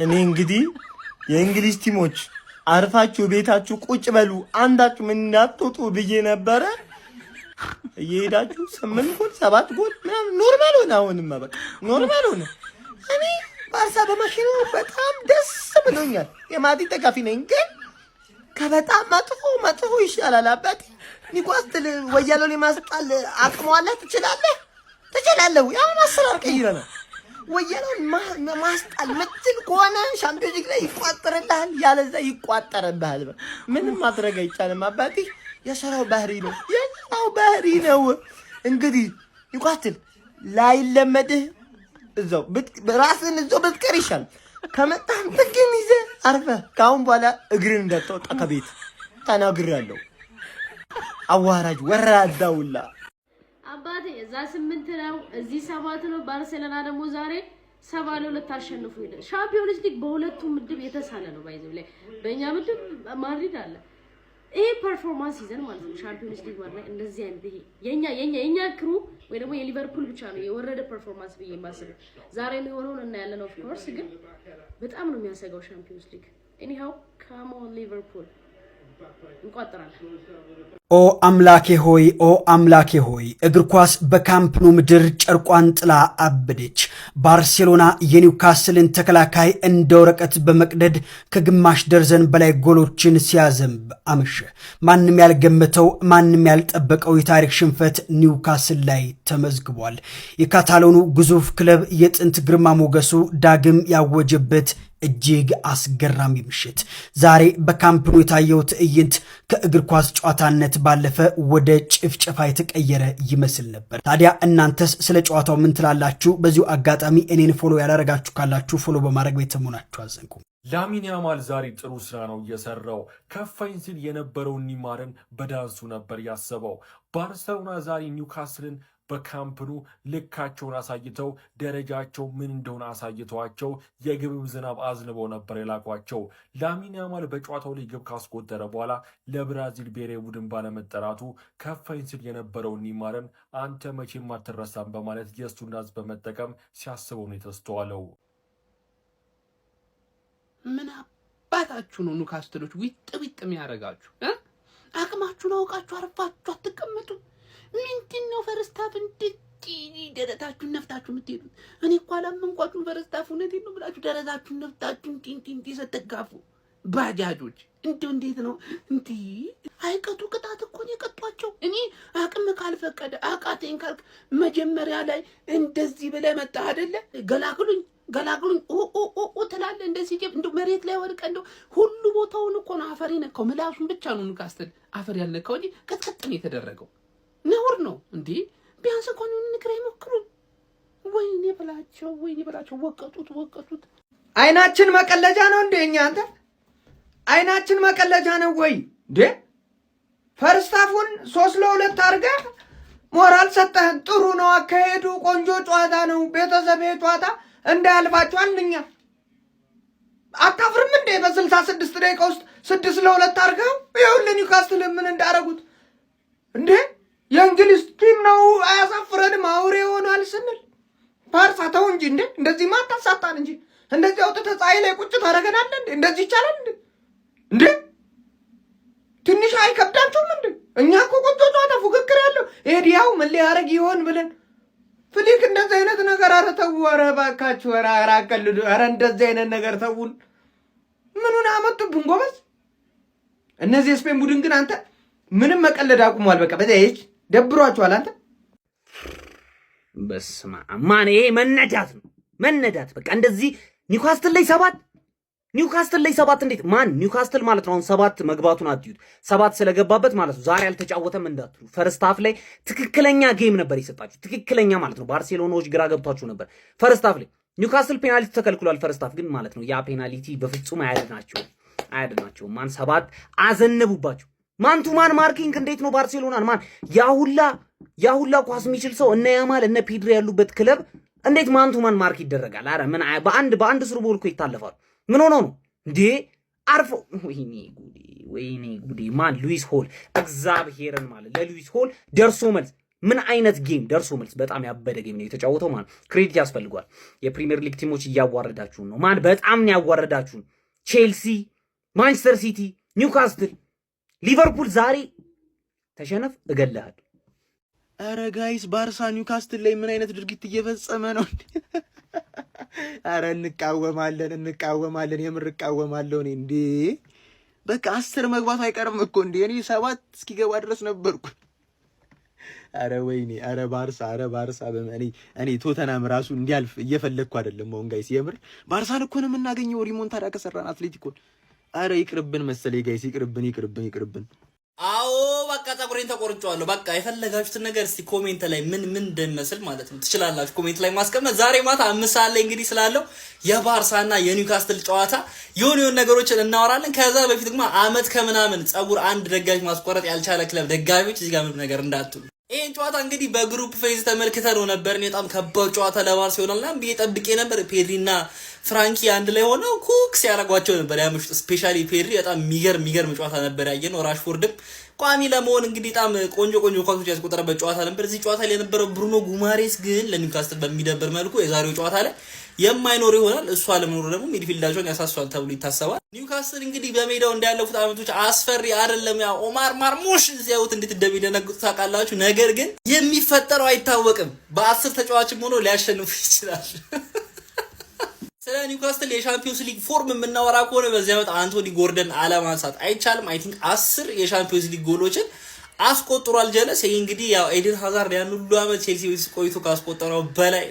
እኔ እንግዲህ የእንግሊዝ ቲሞች አርፋችሁ ቤታችሁ ቁጭ በሉ፣ አንዳችሁ ምን እንዳትወጡ ብዬ ነበረ። እየሄዳችሁ ስምንት ጎል፣ ሰባት ጎል ምናምን normal ሆነ። አሁንማ በቃ normal ሆነ። እኔ ባርሳ በማሸነፉ በጣም ደስ ብሎኛል። የማድሪድ ደጋፊ ነኝ፣ ግን ከበጣም መጥፎ መጥፎ ይሻላል። አባቴ ኒውካስትል ወያለውን የማስጣል አቅሙ አለ። ትችላለህ፣ ትችላለህ። አሁን አሰራር ቀይረናል። ወያለውን ማስጣል ምትል ከሆነ ሻምፒዮንስ ሊግ ላይ ይቋጠርልሃል፣ ያለዛ ይቋጠርብሃል። ምንም ማድረግ አይቻልም። አባቴ የስራው ባህሪ ነው፣ የስራው ባህሪ ነው። እንግዲህ ኒውካስትል ላይለመድህ እዛው ራስን እዛው ብትቀር ይሻል። ከመጣህ ጥግን ይዘህ አርፈህ ከአሁን በኋላ እግርን እንዳታወጣ ከቤት ተናግሬያለሁ። አዋራጅ ወራዳውላ። አባቴ እዛ ስምንት ነው፣ እዚህ ሰባት ነው። ባርሴሎና ደግሞ ዛሬ 7-2 አሸንፎ ሄደ። ሻምፒዮንስ ሊግ በሁለቱም ምድብ የተሳለ ነው። By the way በእኛ ምድብ ማድሪድ አለ። ይሄ performance ይዘን ማለት ነው ሻምፒዮንስ ሊግ ማለት እንደዚህ አይነት ይሄ የኛ crew ወይ ደግሞ የሊቨርፑል ብቻ ነው የወረደ performance ብዬ የማስበው። ዛሬ የሚሆነውን እናያለን። Of course ግን በጣም ነው የሚያሰጋው ሻምፒዮንስ ሊግ። Anyhow, come on ሊቨርፑል፣ እንቋጥራለን። ኦ አምላኬ ሆይ፣ ኦ አምላኬ ሆይ! እግር ኳስ በካምፕኑ ምድር ጨርቋን ጥላ አበደች። ባርሴሎና የኒውካስልን ተከላካይ እንደ ወረቀት በመቅደድ ከግማሽ ደርዘን በላይ ጎሎችን ሲያዘንብ አመሸ። ማንም ያልገመተው፣ ማንም ያልጠበቀው የታሪክ ሽንፈት ኒውካስል ላይ ተመዝግቧል። የካታሎኑ ግዙፍ ክለብ የጥንት ግርማ ሞገሱ ዳግም ያወጀበት እጅግ አስገራሚ ምሽት። ዛሬ በካምፕኑ የታየው ትዕይንት ከእግር ኳስ ጨዋታነት ባለፈ ወደ ጭፍጨፋ የተቀየረ ይመስል ነበር። ታዲያ እናንተስ ስለ ጨዋታው ምን ትላላችሁ? በዚሁ አጋጣሚ እኔን follow ያላረጋችሁ ካላችሁ follow በማድረግ ቤተሰብ መሆናችሁ አዘንጉ። ላሚን ያማል ዛሬ ጥሩ ስራ ነው እየሰራው። ከፋኝ ሲል የነበረውን ኒማርን በዳንሱ ነበር ያሰበው። ባርሰሎና ዛሬ ኒውካስልን በካምፕኑ ልካቸውን አሳይተው፣ ደረጃቸው ምን እንደሆነ አሳይተዋቸው የግብም ዝናብ አዝንበው ነበር የላኳቸው። ላሚን ያማል በጨዋታው ላይ ግብ ካስቆጠረ በኋላ ለብራዚል ብሔራዊ ቡድን ባለመጠራቱ ከፋኝ ሲል የነበረውን ኒማርን አንተ መቼም አትረሳም በማለት የእሱን ዳንስ በመጠቀም ሲያስበው ነው የተስተዋለው። ምን አባታችሁ ነው ኑካስትሎች ዊጥ ዊጥ የሚያደርጋችሁ? አቅማችሁን አውቃችሁ አርፋችሁ አትቀመጡ? ምንድን ነው first half እንዴት ደረታችሁን ነፍታችሁ የምትሄዱት? እኔ እኮ አላመንኳችሁም። First half እውነቴን ነው ብላችሁ ደረታችሁን ነፍታችሁ እንዲህ እንዲህ ስትጋፉ ባጃጆች እንደው እንዴት ነው እንዲህ? አይቀጡ ቅጣት እኮ ነው የቀጧቸው። እኔ አቅም ካልፈቀደ አቃተኝ ካልክ መጀመሪያ ላይ እንደዚህ ብለህ መጣህ አይደለ? ገላግሉኝ ገላግሉኝ ኦ ኦ ኦ ኦ ትላለህ። እንደዚህ እንደው መሬት ላይ ወድቀህ እንደው ሁሉ ቦታውን እኮ ነው አፈር የነካው። ምላሱን ብቻ ነው ኒውካስትል አፈር ያልነካው እንጂ ቅጥቅጥ ነው የተደረገው። ነውር ነው እንዴ! ቢያንስ እንኳን የሆነ ነገር አይሞክሩም። ወይኔ በላቸው፣ ወይኔ በላቸው። ወቀጡት፣ ወቀጡት። አይናችን መቀለጃ ነው እንዴ? እኛ አንተ አይናችን መቀለጃ ነው ወይ እንዴ? First half ኡን 3-2 አድርገህ ሞራል ሰጠህን። ጥሩ ነው አካሄዱ፣ ቆንጆ ጨዋታ ነው። ቤተሰብ ጨዋታ እንዳያልፋችሁ አንደኛ አታፍርም እንዴ? በ66 ደቂቃ ውስጥ 6-2 አድርገው ይኸውልህ ኒውካስትል ምን እንዳደረጉት እንዴ! የእንግሊዝ team ነው አያሳፍረንም፣ አውሬ ሆኗል ስንል ባርሳ ተው እንጂ እንዴ! እንደዚህ ማታሳጣን እንጂ እንደዚህ አውጥተህ ፀሐይ ላይ ቁጭ ታደርገናለህ እንዴ? እንደዚህ ይቻላል እንዴ? እንዴ ትንሽ አይከብዳችሁም እንዴ? እኛ እኮ ቆንጆ ጨዋታ ፉክክር ያለው ኤዲያው ምን ሊያደርግ ይሆን ብለን ፍሊክ እንደዚህ አይነት ነገር ኧረ ተው፣ ኧረ እባካችሁ፣ ኧረ ኧረ አቀልዱ፣ ኧረ እንደዚህ አይነት ነገር ተውን። ምኑን አመጡብን ጎበዝ? እነዚህ የስፔን ቡድን ግን አንተ ምንም መቀለድ አቁሟል። በቃ በዚያ ደብሯቸዋል። አንተ በስመ አብ ማን ይሄ መነዳት ነው መነዳት። በቃ እንደዚህ ኒውካስትል ላይ ሰባት፣ ኒውካስትል ላይ ሰባት እንዴት ማን ኒውካስትል ማለት ነው። አሁን ሰባት መግባቱን አትዩት። ሰባት ስለገባበት ማለት ነው ዛሬ አልተጫወተም እንዳትሉ። First half ላይ ትክክለኛ game ነበር የሰጣችሁ፣ ትክክለኛ ማለት ነው። ባርሴሎናዎች ግራ ገብቷችሁ ነበር። First half ላይ ኒውካስትል ፔናልቲ ተከልክሏል። First half ግን ማለት ነው ያ ፔናልቲ በፍጹም አያድናቸውም፣ አያድናቸውም። ማን ሰባት አዘነቡባቸው። Man to man marking እንዴት ነው ባርሴሎናን ማን ያሁላ ኳስ የሚችል ሰው እነ ያማል እነ ፔድሪ ያሉበት ክለብ እንዴት man to man mark ይደረጋል? አረ ምን በአንድ through ball እኮ ይታለፋሉ። ምን ሆኖ ነው እንዴ? አርፎ ወይኔ ጉዴ፣ ወይኔ ጉዴ! ማን ሉዊስ ሆል እግዚአብሔርን ማለት ለሉዊስ ሆል ደርሶ መልስ ምን አይነት game፣ ደርሶ መልስ በጣም ያበደ game ነው የተጫወተው ማለት credit ያስፈልገዋል። የፕሪሚየር ሊግ team ኦች እያዋረዳችሁን ነው man፣ በጣም ነው ያዋረዳችሁን። ቼልሲ፣ ማንቸስተር ሲቲ፣ ኒውካስትል፣ ሊቨርፑል ዛሬ ተሸነፍ እገልሃለሁ። አረ guys፣ ባርሳ ኒውካስትል ላይ ምን አይነት ድርጊት እየፈጸመ ነው? አረ እንቃወማለን፣ እንቃወማለን፣ የምር እቃወማለሁ እኔ። እንዴ በቃ 10 መግባቱ አይቀርም እኮ እንዴ! እኔ 7 እስኪገባ ድረስ ነበርኩ። አረ ወይኔ! አረ ባርሳ! አረ ባርሳ! እኔ ቶተናም ራሱ እንዲያልፍ እየፈለግኩ አይደለም አሁን guys። የምር ባርሳን እኮ ነው የምናገኘው remontada ከሰራን አትሌቲኮን። አረ ይቅርብን መሰለኝ guys፣ ይቅርብን፣ ይቅርብን፣ ይቅርብን። አዎ በቃ ፀጉሬን ተቆርጬዋለሁ። በቃ የፈለጋችሁትን ነገር እስቲ comment ላይ ምን ምን እንደሚመስል ማለት ነው ትችላላችሁ comment ላይ ማስቀመጥ። ዛሬ ማታ 5 ሰዓት ላይ እንግዲህ ስላለው የባርሳና የኒውካስትል ጨዋታ የሆኑ የሆኑ ነገሮችን እናወራለን። ከዛ በፊት ደግሞ አመት ከምናምን ፀጉር አንድ ደጋፊ ማስቆረጥ ያልቻለ ክለብ ደጋፊዎች እዚህ ጋር ምንም ነገር እንዳትሉ። ይህን ጨዋታ እንግዲህ በ group phase ተመልክተነው ነበር። በጣም ከባድ ጨዋታ ለባርሳ ይሆናል ብዬ ጠብቄ ነበር። ፔድሪና ፍራንኪ አንድ ላይ ሆነው cook ሲያደርጓቸው ነበር ያመሹት። Especially ፔድሪ በጣም የሚገርም የሚገርም ጨዋታ ነበር ያየነው። ራሽፎርድም ቋሚ ለመሆን እንግዲህ በጣም ቆንጆ ቆንጆ ኳሶች ያስቆጠረበት ጨዋታ ነበር። እዚህ ጨዋታ ላይ የነበረው ብሩኖ ጉማሬስ ግን ለኒውካስትል በሚደብር መልኩ የዛሬው ጨዋታ ላይ የማይኖር ይሆናል። እሱ አለመኖሩ ደግሞ midfield ኣቸውን ያሳሷል ተብሎ ይታሰባል። ኒውካስትል እንግዲህ በሜዳው እንዳለፉት ዓመቶች አስፈሪ አይደለም። ያው ኦማር ማርሙሽ ሲያዩት እንዴት እንደሚደነግጡ ታውቃላችሁ። ነገር ግን የሚፈጠረው አይታወቅም። በ10 ተጫዋችም ሆኖ ሊያሸንፉ ይችላል። ስለ ኒውካስትል የሻምፒዮንስ ሊግ form የምናወራ ከሆነ በዚህ ዓመት አንቶኒ ጎርደን አለማንሳት አይቻልም። I think 10 የሻምፒዮንስ ሊግ ጎሎችን አስቆጥሯል። ጀለስ ይህ እንግዲህ ያው ኤደን ሃዛርድ ያን ሁሉ ዓመት ቼልሲ ውስጥ ቆይቶ ካስቆጠረው በላይ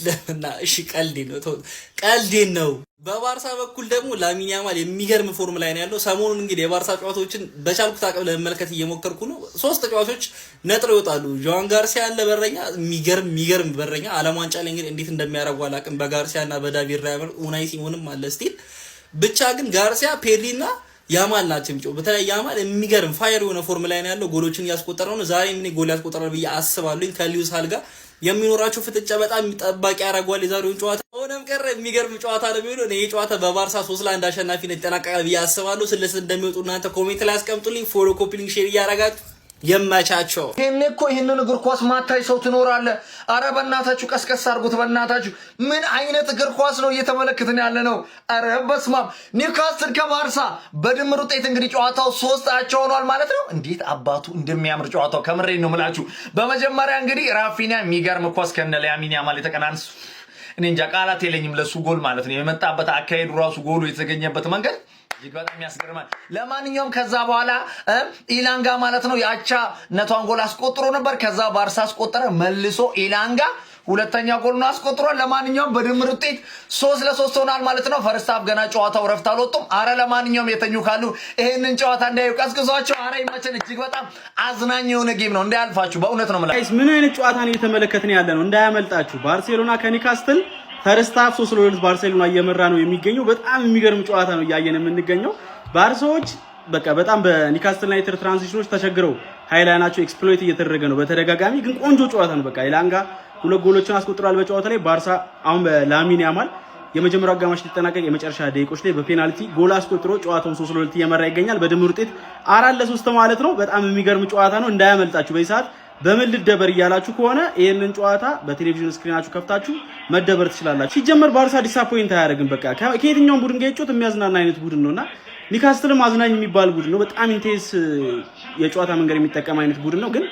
ለምና እሺ፣ ቀልዴን ነው፣ ቀልዴን ነው። በባርሳ በኩል ደግሞ ላሚን ያማል የሚገርም form ላይ ነው ያለው። ሰሞኑን እንግዲህ የባርሳ ጨዋታዎችን በቻልኩት አቅም ለመመልከት እየሞከርኩ ነው። ሶስት ተጫዋቾች ነጥረው ይወጣሉ። ጆዋን ጋርሲያ ያለ በረኛ፣ የሚገርም የሚገርም በረኛ። ዓለም ዋንጫ ላይ እንግዲህ እንዴት እንደሚያደርጉ አላውቅም። በጋርሲያ እና በዳቪድ ራያ፣ ኡናይ ሲሞንም አለ still። ብቻ ግን ጋርሲያ፣ ፔድሪ እና ያማል ናቸው የሚጫወቱ። በተለይ ያማል የሚገርም fire የሆነ form ላይ ነው ያለው። ጎሎችን እያስቆጠረ ነው። ዛሬ ምን ጎል ያስቆጠራል ብዬ አስባለሁ። ከሊዩስ ሃል ጋር የሚኖራቸው ፍጥጫ በጣም ጠባቂ ያደርገዋል የዛሬውን ጨዋታ። ሆነም ቀረ የሚገርም ጨዋታ ነው የሚሆነው። ይሄ ጨዋታ በባርሳ 3-1 አሸናፊነት ይጠናቀቃል ብዬ አስባለሁ። ስንት እንደሚወጡ እናንተ comment ላይ አስቀምጡልኝ። Follow፣ copy link፣ share እያደረጋችሁ የማቻቸው። ይሄኔ እኮ ይህንን እግር ኳስ ማታይ ሰው ትኖራለህ። አረ በእናታችሁ ቀስቀስ አድርጉት። በእናታችሁ ምን አይነት እግር ኳስ ነው እየተመለከትን ያለ ነው? አረ በስማም! ኒውካስትል ከባርሳ በድምር ውጤት እንግዲህ ጨዋታው 3 አቻ ሆኗል ማለት ነው። እንዴት አባቱ እንደሚያምር ጨዋታው፣ ከምሬ ነው ምላችሁ። በመጀመሪያ እንግዲህ ራፊኒያ የሚገርም ኳስ ከነ ላሚን ያማል የተቀናንስ፣ እኔ እንጃ ቃላት የለኝም ለሱ ጎል ማለት ነው። የመጣበት አካሄዱ ራሱ፣ ጎሉ የተገኘበት መንገድ እጅግ በጣም ያስገርማል። ለማንኛውም ከዛ በኋላ ኢላንጋ ማለት ነው የአቻነቷን ጎል አስቆጥሮ ነበር። ከዛ ባርሳ አስቆጠረ። መልሶ ኢላንጋ ሁለተኛ ጎሉን አስቆጥሯል። ለማንኛውም በድምር ውጤት 3-3 ሆኗል ማለት ነው። First half ገና ጨዋታው ረፍት አልወጡም። አረ ለማንኛውም የተኙ ካሉ ይህንን ጨዋታ እንዲያዩ ቀስቅሷቸው። አረ ይመቸን። እጅግ በጣም አዝናኝ የሆነ game ነው፣ እንዳያልፋችሁ። በእውነት ነው የምላችሁ። Guys፣ ምን አይነት ጨዋታ ነው እየተመለከትን ያለ ነው? እንዳያመልጣችሁ። ባርሴሎና ከኒውካስትል first half 3-2 ባርሴሎና እየመራ ነው የሚገኘው። በጣም የሚገርም ጨዋታ ነው እያየን የምንገኘው። ባርሳዎች በቃ በጣም በኒውካስትል ዩናይትድ transition ኦች ተቸግረው high line ኣቸው exploit እየተደረገ ነው በተደጋጋሚ። ግን ቆንጆ ጨዋታ ነው። በቃ ኢላንጋ ሁለት ጎሎችን አስቆጥሯል በጨዋታ ላይ። ባርሳ አሁን በላሚን ያማል የመጀመሪያው አጋማሽ ሊጠናቀቅ የመጨረሻ ደቂቆች ላይ በፔናልቲ ጎል አስቆጥሮ ጨዋታውን 3-2 እየመራ ይገኛል። በድምር ውጤት 4-3 ማለት ነው። በጣም የሚገርም ጨዋታ ነው፣ እንዳያመልጣችሁ። በዚህ ሰዓት በምን ልደበር እያላችሁ ከሆነ ይህንን ጨዋታ በቴሌቪዥን screen ኣችሁ ከፍታችሁ መደበር ትችላላችሁ። ሲጀመር ባርሳ disappoint አያደርግም። በቃ ከየትኛውም ቡድን ጋር ይጫወት የሚያዝናና አይነት ቡድን ነውና ኒውካስትልም አዝናኝ የሚባል ቡድን ነው። በጣም intense የጨዋታ መንገድ የሚጠቀም አይነት ቡድን ነው። ግን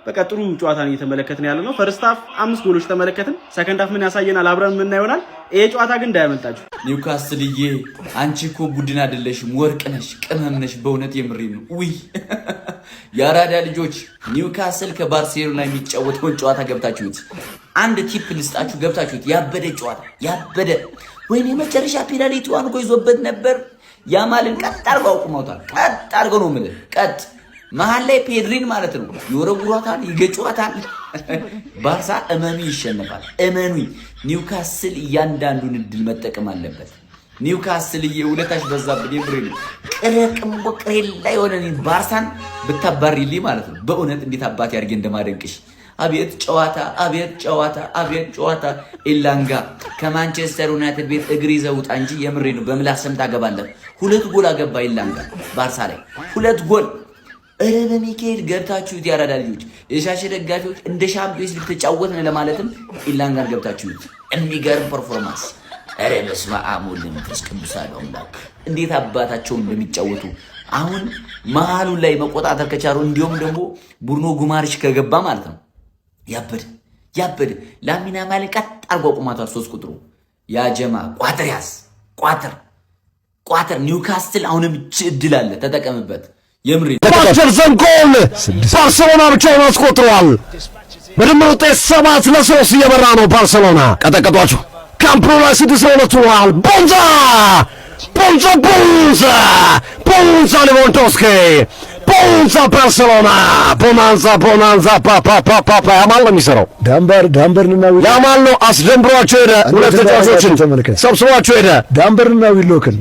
በቃ ጥሩ ጨዋታ ነው እየተመለከትን ያለ ነው። First half አምስት ጎሎች ተመለከትን። Second half ምን ያሳየናል አብረን የምናየው ይሆናል። ይሄ ጨዋታ ግን እንዳያመልጣችሁ። ኒውካስትልዬ፣ አንቺ እኮ ቡድን አይደለሽም፣ ወርቅ ነሽ፣ ቅመም ነሽ። በእውነት የምሬ ነው። ውይ የአራዳ ልጆች፣ ኒውካስል ከባርሴሎና የሚጫወተውን ጨዋታ ገብታችሁት አንድ tip ልስጣችሁ። ገብታችሁት ያበደ ጨዋታ ያበደ። ወይኔ የመጨረሻ ፔናልቲዋን እኮ ይዞበት ነበር። ያማልን ቀጥ አድርገው አቁመውታል። ቀጥ አድርገው ነው የምልህ፣ ቀጥ መሀል ላይ ፔድሪን ማለት ነው ይወረውሯታል፣ ይገጯታል። ባርሳ እመኑ ይሸነፋል። እመኑኝ። ኒውካስል እያንዳንዱን እድል መጠቀም አለበት። ኒውካስል ውለታሽ በዛብን። የምሬ ነው። ቅረቅምቦ ቅሬላ የሆነ ባርሳን ብታባሪልኝ ማለት ነው። በእውነት እንዴት አባቴ አድርጌ እንደማደንቅሽ። አቤት ጨዋታ፣ አቤት ጨዋታ፣ አቤት ጨዋታ። ኤላንጋ ከማንቸስተር ዩናይትድ ቤት እግር ይዘህ ውጣ እንጂ የምሬ ነው። በምላስም ታገባለህ። ሁለት ጎል አገባ ኤላንጋ ባርሳ ላይ፣ ሁለት ጎል። እረ በሚካኤል ገብታችሁት ያራዳ ልጆች፣ የሻሸ ደጋፊዎች እንደ ሻምፒዮንስ ሊግ ተጫወትን ለማለትም ኢላንጋን ገብታችሁት የሚገርም performance። እረ በስመ አብ ወወልድ ወመንፈስ ቅዱስ አሐዱ አምላክ፣ እንዴት አባታቸውን እንደሚጫወቱ። አሁን መሀሉን ላይ መቆጣጠር ከቻሉ፣ እንዲሁም ደግሞ ብሩኖ ጉማሬሽ ከገባ ማለት ነው፣ ያበደ ያበደ ላሚን ያማልን ቀጥ አርጎ አቁማቷል። 3 ቁጥሩ ያ ጀማ ቋጥር ያዝ፣ ቋጥር ቋጥር። ኒውካስትል አሁንም እድል አለ፣ ተጠቀምበት። የምሬ ጀርዘን ጎል ባርሴሎና ብቻውን አስቆጥሯል። በድምር ውጤት 7-3 እየመራ ነው ባርሴሎና። ቀጠቀጧቸው። ካምፕ ኑ ላይ 6-2 ሆኗል። ቦንዛ ቦንዛ ቦንዛ ቦንዛ ሌቫንዶስኪ ቦንዛ ባርሴሎና ቦናንዛ ቦናንዛ ፓፓፓፓ ያማል ነው የሚሰራው። ዳንበር ዳንበርንና ያማል ነው አስደንብሯቸው ሄደ። ሁለት ተጫዋቾችን ሰብስቧቸው ሄደ። ዳንበርንና ዊሎክን